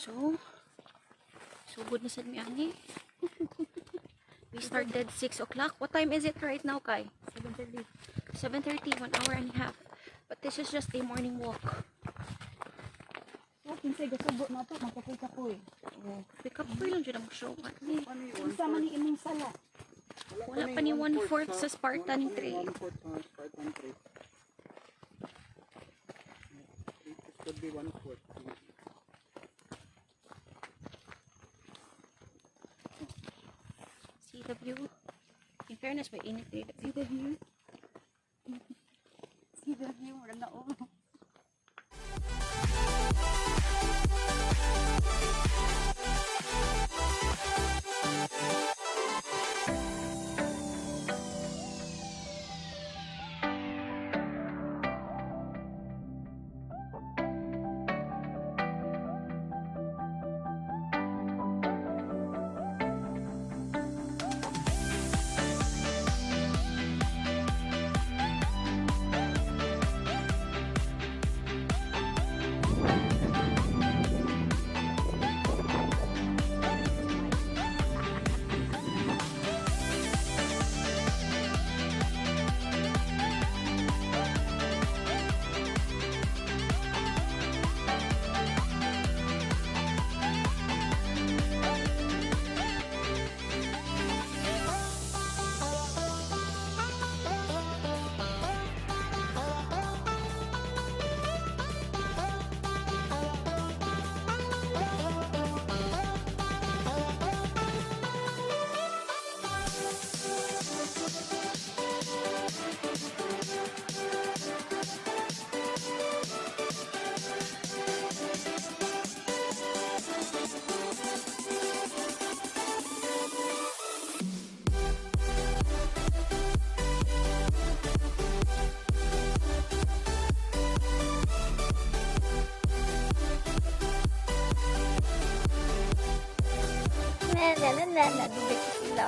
So, sugod na sad mi ani. We started 6 o'clock. What time is it right now, Kai? 7:30. 7:30, 1 hour and a half. But this is just a morning walk. Oh, kinsay gasubo na to, magkapoy-kapoy. Oh, pick up ko lang dyan ang show. Ani. Unsa man ni imong sala? Wala pa ni one-fourth sa Spartan Trail. One-fourth sa Spartan Trail. This could be one-fourth. See the view? In fairness, may init dito. See the view? See the view, murag na oh. Na na na na na, dugay ko sila.